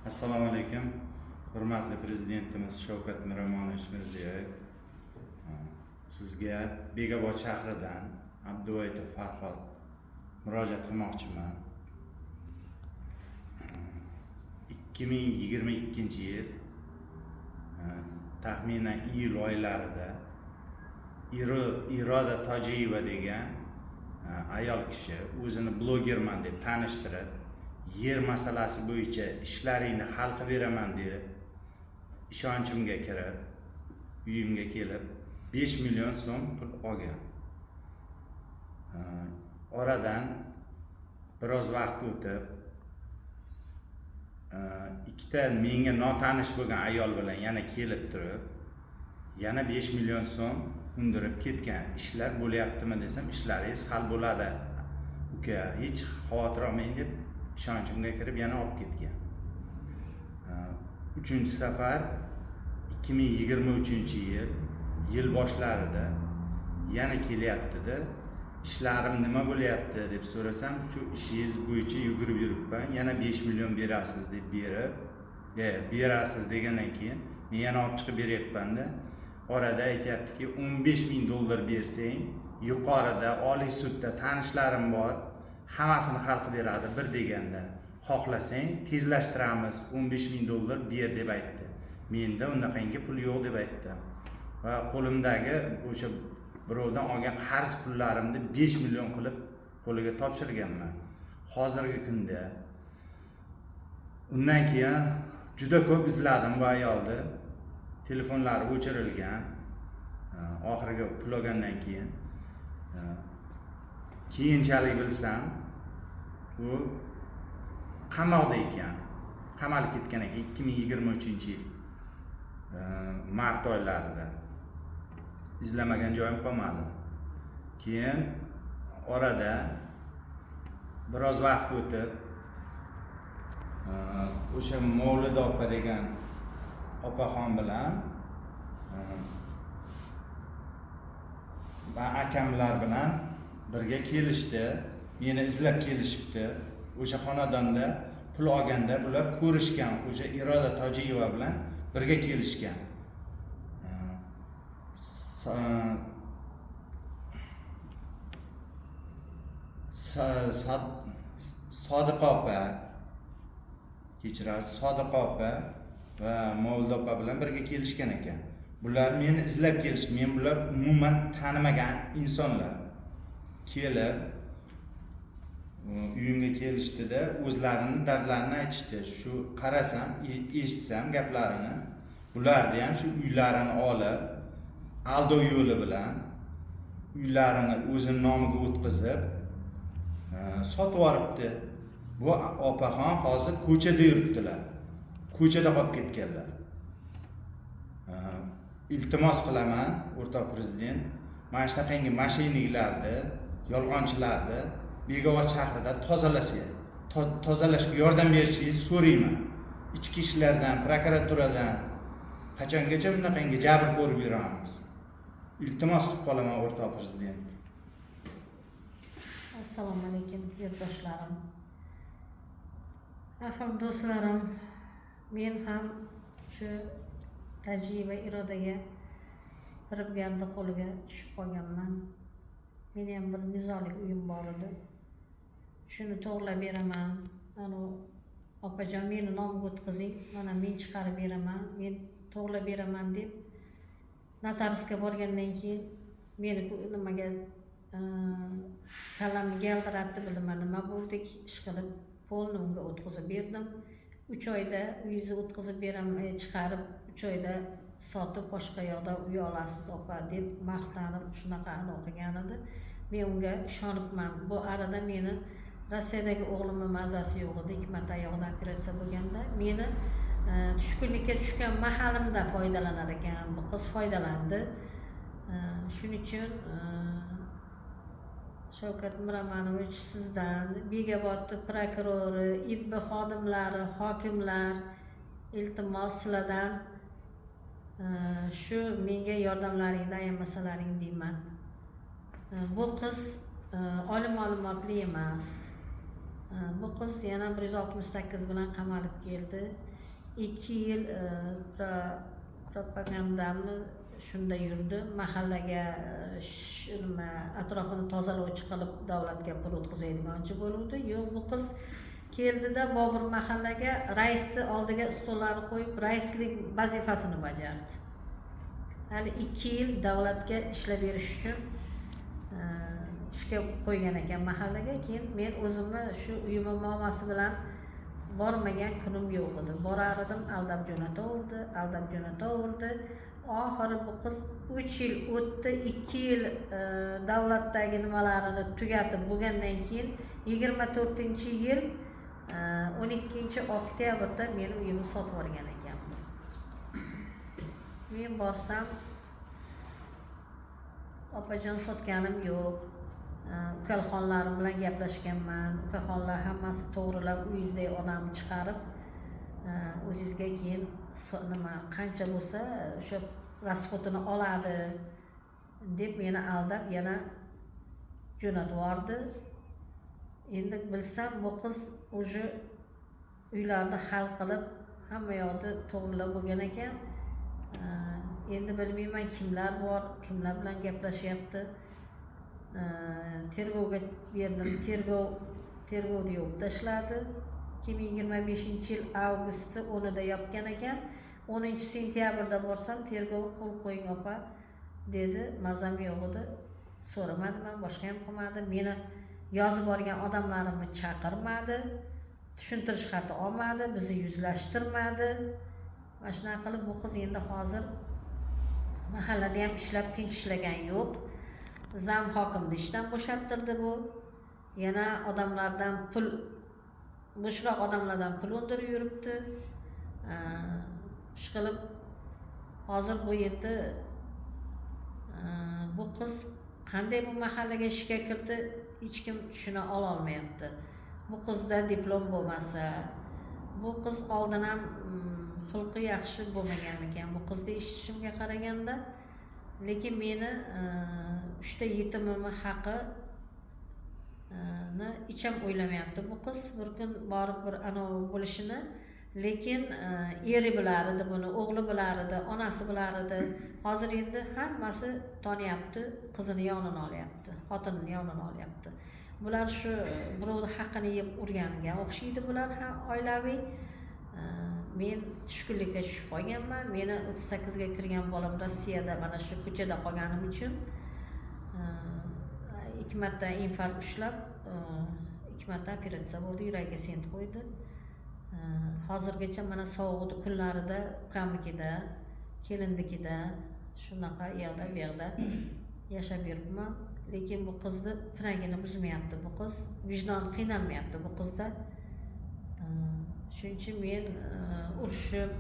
Assalomu alaykum, hurmatli prezidentimiz Shavkat Miromonovich Mirziyoyev. Sizga Bekobod shahridan Abduvoitov Farhod murojaat qilmoqchiman. 2022-yil taxminan iyul oylarida Iroda Tojiyeva degan ayol kishi o'zini blogerman deb tanishtirib, yer masalasi bo'yicha ishlaringni hal qilib beraman deb ishonchimga kirib, uyimga kelib 5 million so'm pul olgan. Oradan biroz vaqt o'tib, ikkita menga notanish bo'lgan ayol bilan yana kelib turib, yana 5 million so'm undirib ketgan. Ishlar bo'lyaptimi desam, ishlaringiz hal bo'ladi uka, hech xavotir olmang deb ishonchimga kirib yana olib ketgan. Uchinchi safar 2023-yil yil boshlarida yana kelyaptida, ishlarim nima bo'lyapti deb so'rasam, shu ishingiz bo'yicha yugurib yuribman, yana 5 million berasiz deb berib, berasiz degandan keyin men yana olib chiqib beryapmanda, orada aytyaptiki, 15 ming dollar bersang, yuqorida Oliy sudda tanishlarim bor, hammasini hal qilib beradi bir deganda, xohlasang tezlashtiramiz, 15 ming dollar ber deb aytdi. Menda unaqangi pul yo'q deb aytdim va qo'limdagi o'sha birovdan olgan qarz pullarimni 5 million qilib qo'liga topshirganman. Hozirgi kunda undan keyin juda ko'p izladim bu ayolni, telefonlari o'chirilgan. Oxirgi pul olgandan keyin keyinchalik bilsam, u qamoqda ekan, qamalib ketgan ekan 2023-yil mart oylarida. Izlamagan joyim qolmadi. Keyin orada biroz vaqt o'tib, o'sha Mavluda opa degan opaxon bilan va akamlar bilan birga kelishdi, meni izlab kelishibdi. O'sha xonadonda pul olganda bular ko'rishgan, o'sha Iroda Tojiyeva bilan birga kelishgan. Sodiqa opa, kechirasiz, Sodiqa opa va Mavluda opa bilan birga kelishgan ekan. Bular meni izlab kelishdi, men bular umuman tanimagan insonlar. Kelib uyimga kelishdida, o'zlarini dardlarini aytishdi. Shu qarasam, eshitsam gaplarini, bularni ham shu uylarini olib, aldov yo'li bilan uylarini o'zini nomiga o'tkazib, sotib yuboribdi. Bu opaxon hozir ko'chada yuribdilar, ko'chada qolib ketganlar. Iltimos qilaman, o'rtoq prezident, mana shunaqangi moshenniklarni, yolg'onchilarni Bekobod shahridan tozalashga yordam berishingizni so'rayman. Ichki ishlardan, prokuraturadan qachongacha bunaqangi jabr ko'rib yuramiz? Iltimos qilib qolaman, o'rtoq prezident. Assalomu alaykum, yurtdoshlarim, ahil do'stlarim. Men ham shu Tajiyeva Irodaga firibgarni qo'liga tushib qolganman. Meni ham bir nizolik uyim bor edi, shuni to'g'irlab beraman, anavi opajon, meni nomimga o'tkazing, mana men chiqarib beraman, men to'g'irlab beraman deb notariusga borgandan keyin meni nimaga kallamni galdiratdi, bilmadim nima bo'ldi, ishqilib полный unga o'tkazib berdim. 3 oyda uyingizni o'tkazib beraman, chiqarib 3 oyda sotib, boshqa yoqda uy olasiz opa deb maqtanib shunaqa anavi qilgan edi. Men unga ishonibman. Bu arada meni Rossiyadagi o'g'limni mazasi yo'q edi, ikki marta oyog'ida operatsiya bo'lganda meni tushkunlikka tushgan mahalimda foydalanar ekan bu qiz, foydalandi. Shuning uchun Shavkat Miromonovich, sizdan, Bekobodni prokurori, IIB xodimlari, hokimlar, iltimos sizlardan, shu menga yordamlaringni ayamasalaring deyman. Bu qiz oliy ma'lumotli emas. Bu qiz yana 168 bilan qamalib keldi. 2 yil propagandamni shunda yurdi. Mahallaga nima, atrofini tozalovchi qilib davlatga pul o'tkazadiganchi bo'luvdi. Yo'q, bu qiz keldida Bobur mahallaga raisni oldiga stollarni qo'yib raislik vazifasini bajardi. Hali 2 yil davlatga ishlab berish uchun ishga qo'ygan ekan mahallaga. Keyin men o'zimni shu uyimni muammosi bilan bormagan kunim yo'q edi. Borar edim, aldab jo'nataverdi, aldab jo'nataverdi. Oxiri bu qiz 3 yil o'tdi, 2 yil davlatdagi nimalarini tugatib bo'lgandan keyin 24-yil 12 oktyabrda meni uyimni sotib yuborgan ekan. Men borsam, opajon sotganim yo'q. Ukaxonlarim bilan gaplashganman. Ukaxonlar hammasi to'g'rilab uyingizdagi odamni chiqarib, o'zingizga keyin nima qancha bo'lsa o'sha rasxodini oladi deb meni aldab yana jo'natib yubordi. Endi bilsam bu qiz уже uylarni hal qilib hamma yoqni to'g'rilab bo'lgan ekan. Endi bilmayman kimlar bor, kimlar bilan gaplashyapti. Tergovga berdim, tergovni yopib tashladi. 2025-yil avgustni 10-ida yopgan ekan. 10 sentyabrda borsam tergov qo'l qo'ying opa dedi. Mazam yo'q edi. So'ramadim ham, boshqa ham qilmadim. Meni yozib borgan odamlarimni chaqirmadi, tushuntirish xati olmadi, bizni yuzlashtirmadi. Mana shunaqa qilib bu qiz endi hozir mahallada ham ishlab tinch ishlagan yo'q. Zam hokimni ishdan bo'shattirdi bu. Yana odamlardan pul, bo'shroq odamlardan pul undirib yuribdi. Ish qilib hozir bu endi bu qiz qanday bu mahallaga ishga kirdi hech kim tushuna ololmayapti. Bu qizda diplom bo'lmasa, bu qiz oldin ham xulqi yaxshi bo'lmagan ekan bu qizni eshitishimga qaraganda. Lekin meni 3 ta yetimimni haqini hech ham o'ylamayapti bu qiz. Bir kun borib bir anavi bo'lishini, lekin eri bilar edi buni, o'g'li bilar edi, onasi bilar edi. Hozir endi hammasi taniyapti, qizini yonini olyapti, xotinini yonini olyapti. Bular shu birovni haqqini yeb urganiga o'xshaydi bular ham oilaviy. Men tushkunlikka tushib qolganman. Meni 38ga kirgan bolam Rossiyada mana shu ko'chada qolganim uchun 2 marta infarkt ushlab, 2 marta operatsiya bo'ldi, yuragiga sent qo'ydi. Hozirgacha mana sovuq kunlarida ukamnikida, kelinnikida shunaqa u yoqda bu yoqda yashab yuribman. Lekin bu qizni pinagini buzmayapti bu qiz, vijdon qiynalmayapti bu qizda. Shuning uchun men urushib,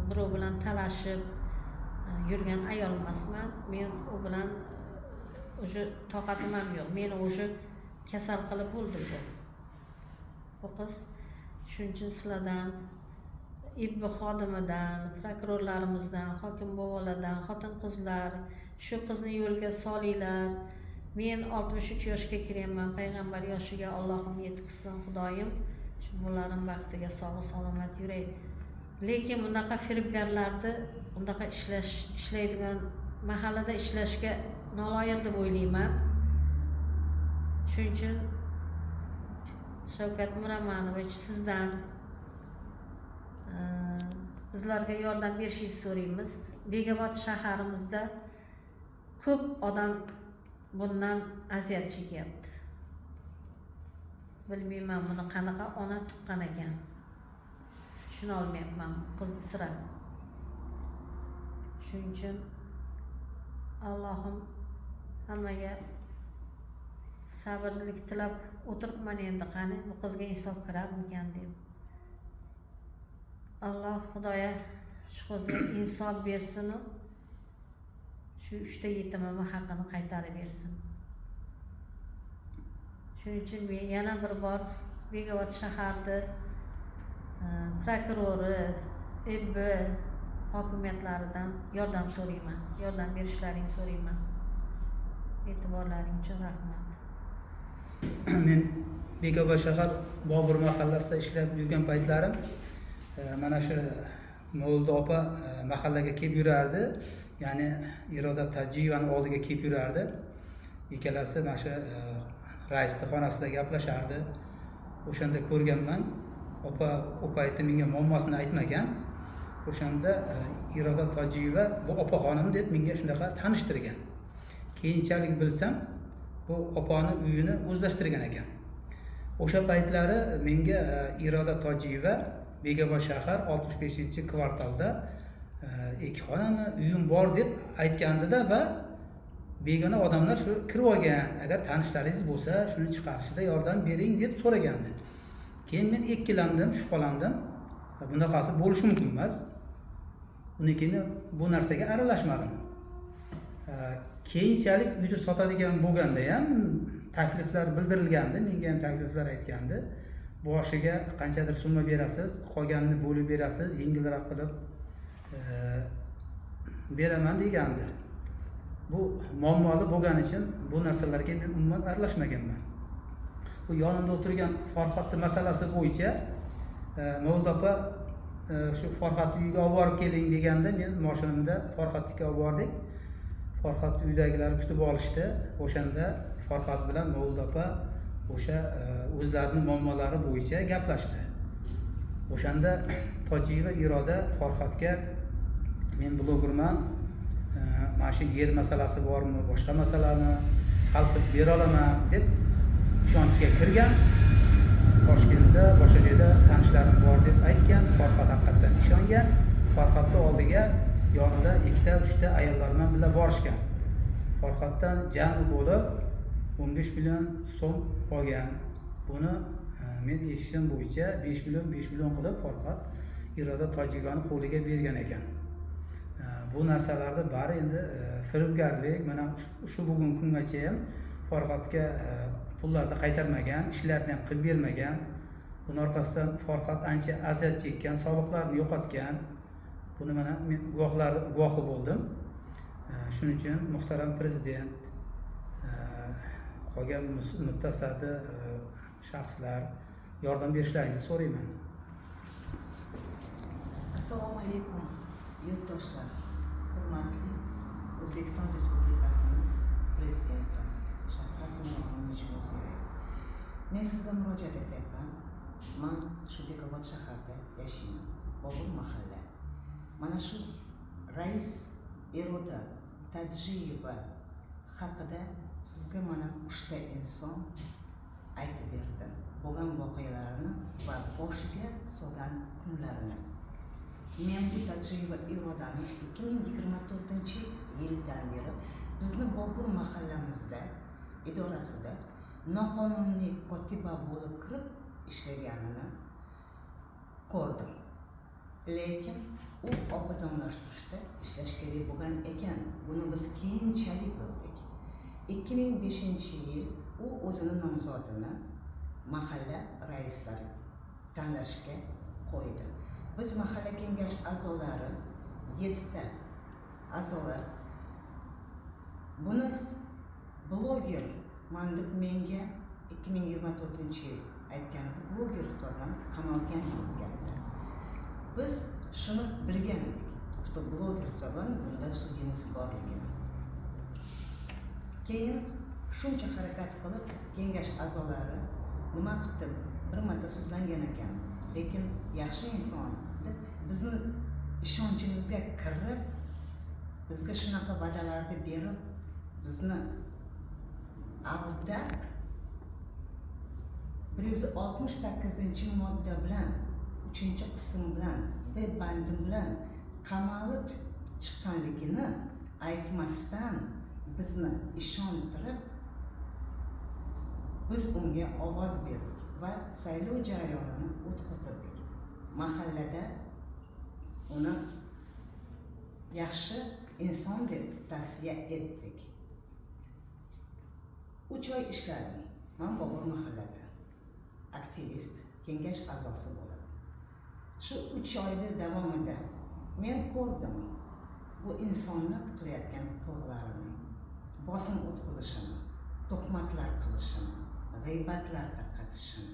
birov bilan talashib yurgan ayol emasman. Men u bilan уже toqatim ham yo'q. Meni уже kasal qilib bo'ldi bu qiz. Shuning uchun sizlardan, IBB xodimidan, prokurorlarimizdan, hokim bobolardan, xotin-qizlar shu qizni yo'lga solinglar. Men 63 yoshga kiryapman, payg'ambar yoshiga Allohim yetkazsin, Xudoyim shu bolalarim baxtiga sog' salomat yuray. Lekin bunaqa firibgarlarni bunaqa ishlaydigan mahallada ishlashga noloyiq deb o'ylayman. Shuning uchun Shavkat Miromonovich sizdan bizlarga yordam berishingizni so'raymiz. Bekobod shaharimizda ko'p odam bundan aziyat chekyapti. Bilmayman buni qanaqa ona tuqqan ekan. Tushuna olmayapman qizni sira. Shuning uchun Allohim hammaga sabrlik tilab o'tiribman endi, qani bu qizga insof kirarmikan deb. Alloh Xudoya shu qizga insof bersin, shu 3 ta yetimimni haqqini qaytarib bersin. Shuning uchun men yana bir bor Bekobod shaharni prokurori, IBB hokimiyatlaridan yordam so'rayman. Yordam berishlaringni so'rayman. E'tiborlaring uchun rahmat. Men Bekobod shahar Bobur mahallasida ishlab yurgan paytlarim Mana shu Movluda opa mahallaga kelib yurardi, ya'ni Iroda Tojiyevani oldiga kelib yurardi. Ikkalasi mana shu raisni xonasida gaplashardi. O'shanda ko'rganman. Opa u payti menga muammosini aytmagan. O'shanda Iroda Tojiyeva bu opaxonim deb menga shunaqa tanishtirgan. Keyinchalik bilsam, bu opani uyini o'zlashtirgan ekan. O'sha paytlari menga Iroda Tojiyeva Bekobod shahar 65-kvartalda 2 xonami uyim bor deb aytgandida va begona odamlar shu kirib olgan, agar tanishlaringiz bo'lsa shuni chiqarishida yordam bering deb so'ragandi. Keyin men ikkilandim, shubhalandim. Bunaqasi bo'lishi mumkin emas. Undan keyin bu narsaga aralashmadim. Keyinchalik uyni sotadigan bo'lganda ham takliflar bildirilgandi, menga ham takliflar aytgandi. Boshiga qanchadir summa berasiz, qolganini bo'lib berasiz, yengilroq qilib beraman degandi. Bu muammoli bo'lgani uchun bu narsalarga men umuman aralashmaganman. Bu yonimda o'tirgan Farhodning masalasi bo'yicha Mavluda opa shu Farhodni uyiga olib borib keling deganda men mashinamda Farhodnikiga olib bordik. Farhod uydagilar kutib olishdi. O'shanda Farhod bilan Mavluda opa o'sha o'zlarining muammolari bo'yicha gaplashdi. O'shanda Tojiyeva Iroda Farhodga men blogerman, mana shu yer masalasi bormi, boshqa masalani hal qilib bera olaman deb ishonchga kirgan. Toshkentda boshqa joyda tanishlarim bor deb aytgan. Farhod haqiqatdan ishongan. Farhodning oldiga yonida 2ta 3ta ayollar bilan birga borishgan. Farhoddan jami bo'lib 15 million so'm olgan. Buni men eshitishim bo'yicha 5 million 5 million qilib Farhod Iroda Tojiyevani qo'liga bergan ekan. Bu narsalarni bari endi firibgarlik. Mana shu bugungi kungacha ham Farhodga pullarni qaytarmagan, ishlarni ham qilib bermagan. Buni orqasidan Farhod ancha aziyat chekkan, soliqlarni yo'qotgan. Buni mana men guvohi bo'ldim. Shuning uchun muhtaram prezident, qolgan mutasaddi shaxslar yordam berishlaringizni so'rayman. Assalomu alaykum yurtdoshlar, hurmatli O'zbekiston Respublikasining prezidenti Shavkat Miromonovich Mirziyoyev. Men sizga murojaat etyapman. Man shu Bekobod shaharida yashayman, Bobur mahalla. Mana shu rais Iroda Tojiyeva haqida sizga mana 3 ta inson aytib berdi. Bo'lgan voqealarni va boshiga solgan kunlarini. Men bu Tojiyeva Irodani 2024-yildan beri bizni Bobur mahallamizda idorasida noqonuniy kotiba bo'lib kirib ishlaganini ko'rdim. Lekin u obodonlashtirishda ishlash kerak bo'lgan ekan. Buni biz keyinchalik bildik. 2005-yil u o'zini nomzodini mahalla raislari tanlashga qo'ydi. Biz mahalla kengash a'zolari 7 ta a'zolar buni bloger man deb menga 2024-yil aytgan edi, bloger hisoblanib qamalgan degan edi. Biz shuni bilgan edik, что bloger hisoblanib bunda судимость borligini. Keyin shuncha harakat qilib kengash a'zolari nima qildi, bir marta sudlangan ekan, lekin yaxshi inson deb bizni ishonchimizga kirib, bizga shunaqa va'dalarni berib, bizni aldab 168-modda bilan 3-qism bilan B bandi bilan qamalib chiqqanligini aytmasdan bizni ishontirib, biz unga ovoz berdik va saylov jarayonini o'tkazdirdik. Mahallada uni yaxshi inson deb tavsiya etdik. 3 oy ishladim man Bobur mahallada aktivist, kengash a'zosi bo'lib. Shu 3 oyda davomida men ko'rdim bu insonni qilayotgan qiliqlarini, bosim o'tkazishini, tuhmatlar qilishini, g'iybatlar tarqatishini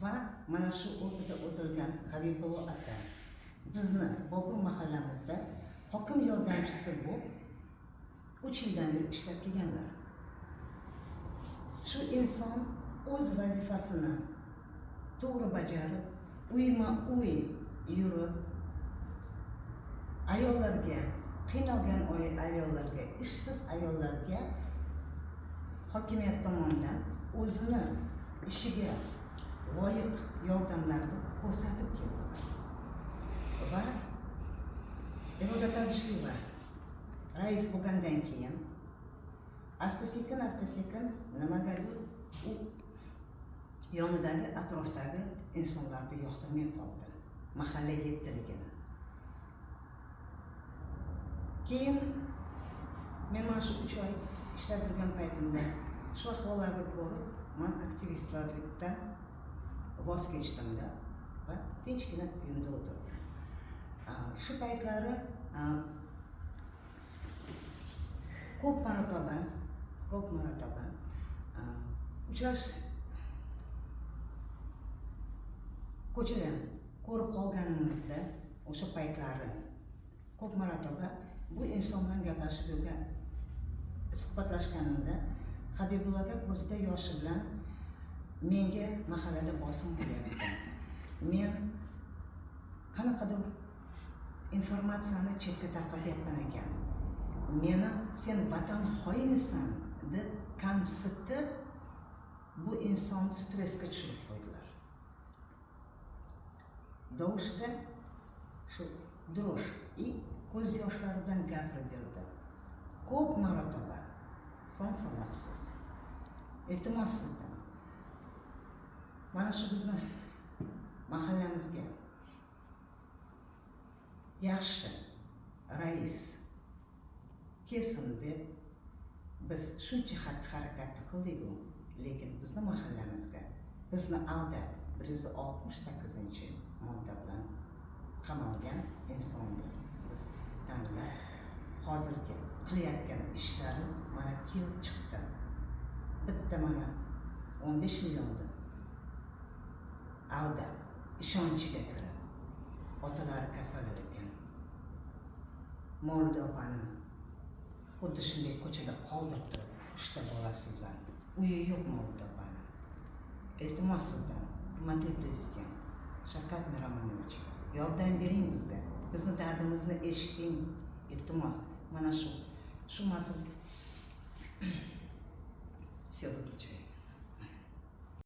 Va mana shu o'rtada o'tirgan Habibullo aka bizni Bobur mahallamizda hokim yordamchisi bo'lib 3 yildan beri ishlab kelganlar. Shu inson o'z vazifasini to'g'ri bajarib, uyma uy yurib, ayollarga, qiynalgan ayollarga, ishsiz ayollarga hokimiyat tomonidan o'zini ishiga loyiq yordamlarni ko'rsatib keldilar. Va Iroda Tajiyeva rais bo'lgandan keyin asta sekin nimagadir u yonidagi, atrofdagi insonlarni yoqtirmay qoldi, mahalla yettiligini. Keyin men mana shu 3 oy ishlab yurgan paytimda shu ahvollarni ko'rib, man aktivistlarlikdan voz kechdimda va tinchgina uyimda o'tirdim. Shu paytlari ko'p marotaba uchrash ko'chada ko'rib qolganimizda, o'sha paytlari ko'p marotaba bu inson bilan gaplashib yurgan, suhbatlashganimda Habibullo aka ko'zida yoshi bilan menga mahallada bosim bo'lyapti, men qanaqadir informatsiyani chetga tarqatyapman ekan, meni sen vatan xoinisan deb kamsitib, bu insonni stressga tushirib qo'ydilar. Dovushda shu drosh и ko'z yoshlari bilan gapirib berdi. Ko'p marotaba, son sanoqsiz. Iltimos sizdan, mana shu bizni mahallamizga yaxshi rais kelsin deb biz shuncha xatti harakatni qildik-u, lekin bizni mahallamizga bizni aldab 168-modda bilan qamalgan insonni biz tanlab, hozirgi qilayotgan ishlari mana kelib chiqdi. Bitta mana 15 millionni aldab, ishonchiga kirib, otalari kasal ekan. Mavluda opani xuddi shunday ko'chada qoldirib, 3 ta bolasi bilan. Uyi yo'q Mavluda opani. Iltimos sizdan, hurmatli prezident Shavkat Miromonovich, yordam bering bizga. Bizni dardimizni eshiting. Iltimos, mana shu mas'ul. Все, выключаю.